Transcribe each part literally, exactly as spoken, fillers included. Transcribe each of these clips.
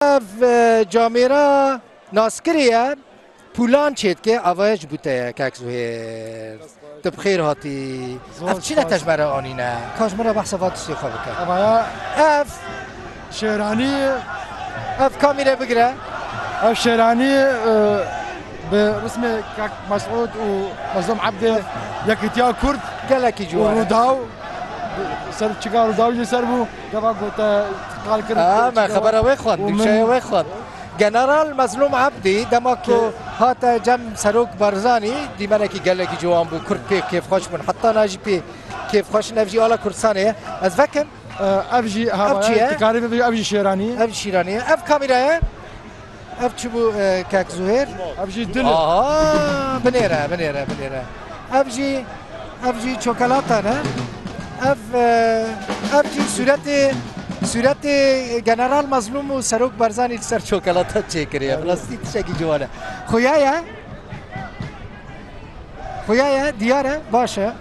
Ev, e, camêra naskirî ye. Pûlan çêdike, avaya ji bo te ye, kek Zuhêr. Tu bi xêr hatî. Zor Ev çi ne spas. Te ji me re anîne? Ka ji min re behsa va tiştê xwe bike. Avaya Ev, şêranî, ev kamîre bigire. Ev şêranî, e, bi rismê kek Mesûd û Mezlûm Ebdê yekîtiya Kurd Gelekî û ciwan e. Rûdaw, ser çika Rûdaw jî ser bû, gava ku te qal kir. Ha, me xebera wê xwend, û min dûşeya wê xwend. General Mezlûm Ebdî, dema ku Ke- hate cem Serok Barzanî, dîmenekî gelekî ciwan bû, Kurd pê kêfxweş bûn. Heta na jî pê kêfxweş in, ev jî ala Kurdistanê ye. Ez vekim. E, ev jî Ev çi ye? Dikarî bibî, ev jî şêranî ye. Ev şîranî ye. Ev kamîra ye. Ev çi bû, e, kek Zuhêr? Ev jî dil e. Aha, binêre, binêre, binêre. Ev jî, ev jî çokolata ne? Ev, e, ev jî sûretê, sûretê General Mezlûm û Serok Barzanî li ser çokolata çêkiriye. Bi rastî tiştekî ciwan e. Xuya ye? Xuya ye, diyar e, baş e.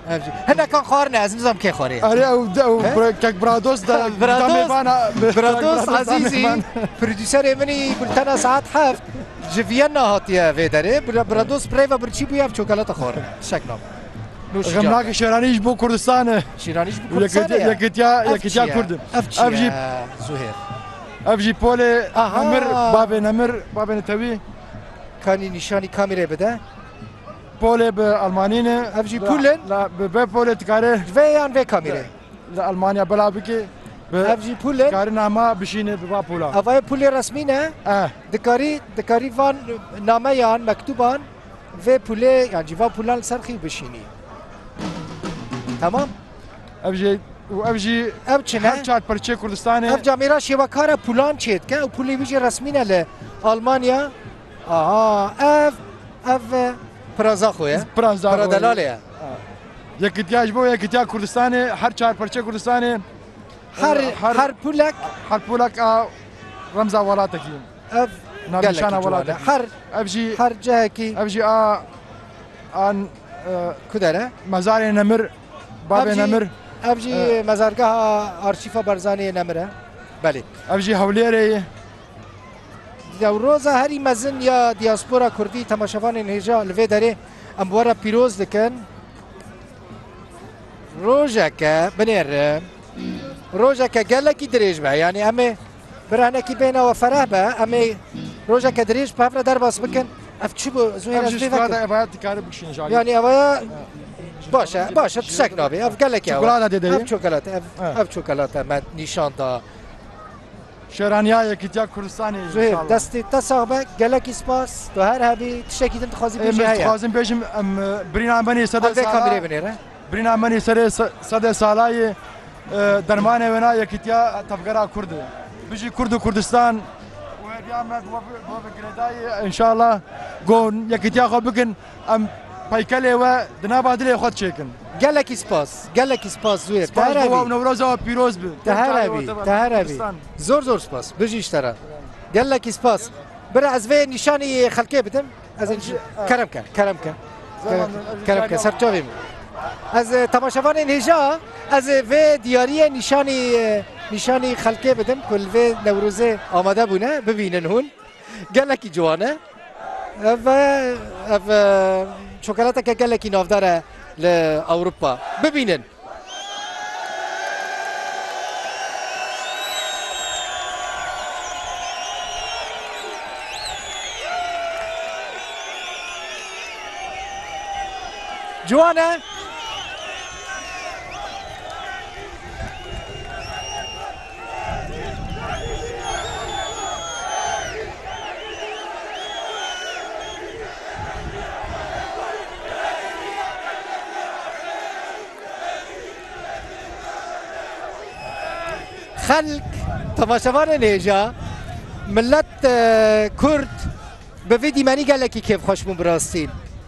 Ev jî. Hinekan xwarine, ez nizam kê xwarê. Erê, ew de, ew He? bra-, kek Brados da, Brados, damê bana, Brados Brados Azîzî, damê bana. Prodûserê min î bultena saet heft ji Vîyenna hatiye vê derê. Bra-, Brados bi rêve birçî bûye ev çokolata xwarin. Tişek nam. Nûş Xemnakê şêranî ji bo Kurdistan e. Şêranî ji bo Kurdistan Yekîtiya, e. Yekîtiya, Ev yekîtiya çi ye? Kurd. Ev çi Ev jî ye, Zuhêr? Ev jî polê Aha. Nemir, bavê Nemir, bavê Netewî. Kanî nîşanî kamîrê bide. Polê bi Almanî ne. Ev jî La, pul in? La, bi vê polê dikare. Vê yan vê kamîrê? Li Almanya bela bike. Bi Ev jî pul in? Dikare nama bişîne bi va pola. Ev ê pulê resmî ne? Eh. Dikarî, dikarî van nameyan, mektuban vê pulê, yan jî va pulan li ser xî bişînî. Tamam? Ev jî, û ev jî Ev çi ne? Her çar perçê Kurdistanê. Ev camêra şêwekara pulan çêdike û pulê wî jî resmî ne li Almanya. Aha, ev, ev, e, pira Zaxo ye. Pira Zaxo Pira ye. Delalê ye. Ha. Yekîtiya ji bo yekîtiya Kurdistanê, her çar perçê Kurdistanê, Her, e, her, her pulek her pulek a remza welatekî. Ev Nav gelekî nîşana ciwan e. Welatekî. Her, Ev jî, her cihekî. Ev jî a, an, e, Ku der e? Mezarê Nemir, Ev bavê jî, Nemir. Ev jî E. mezargeha arşîfa Barzaniyê Nemir e. Belê. Ev jî Hewlêrê ye. Dewroza herî mezin ya diaspora Kurdî, temaşevanên hêja li vê derê em bi we re pîroz dikin. Rojeke, binêre, rojeke gelekî dirêj be. Yanî em ê bira hinekî bêhna we fereh be. Em ê rojeke dirêj bi hev re derbas bikin. Ev çi bû? Zuhêr, Ev ez jî vê şokolade vekim. Evaya dikare bikişîne ji alî. Yanî evaya baş e, baş e, tiştek nabê. Ev gelekî ew e. Çokolade dede Ev ye. Çokolate, ev, Ha. ev çokolate me nîşan da. Şêraniya Yekîtiya Kurdistanê Zuhêr, inşallah. Destê te sax be, gelekî spas. Tu her hebî, tiştekî din dixwazî Ê, bêjî min heye? Dixwazim bêjim, em, e, birîna me nê sedê Ev vê sala, kamîrê binêre. Birîna me nê serê se-, sedê salayê, e, dermanê wêna Yekîtiya Tevgera Kurd e. Bijî Kurd û Kurdistan. Û hêviya me bi we bi, bi we bi girêdayî, inşallah, go Yekîtiya xwe bikin. Em peykelê we di nava dilê xwe diçêkin. Gelekî spas, gelekî spas Zuhêr. Te Spas her bo we û hebî. Newroza we pîroz bi. Te her Tev çavê hebî, we te te her hebî. Kurdistan. Zor zor spas. Bijî ji te re. Gelekî spas. Bira ez vê nîşanî xelkê bidim. Ez Ev jî, jî, ha. Kerem ke, kerem ke. Zor Kerem, anladım, ev jî kerem ke, şahane. Ser çavê min. Ez, e, temaşevanên hêja, ez, e, vê diyariyê nîşanî, e, nîşanî xelkê bidim ku li vê Newrozê amade bûne, bibînin hûn. Gelekî ciwan e. Ev, ev, e, çokolateke gelekî navdar e li Ewropa. Bibînin. Ciwan e. Xelk, temaşevanên hêja, milet, e, Kurd bi vî dîmenî gelekî kêfxweş bûn bi rastî.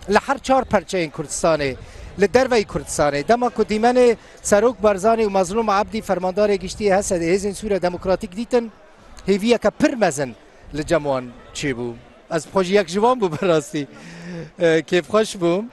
Li her çar perçeyên Kurdistanê, li derveyî Kurdistanê, dema ku dîmenê Serok Barzanî û Mezlûm Ebdî, fermandarê giştî yê HSDê, Hêzên Sûriya Demokratîk dîtin, hêviyeke pir mezin li cem wan çêbû. Ez bi xwe jî yek ji wan bû bi rastî. E, kêfxweş bûm.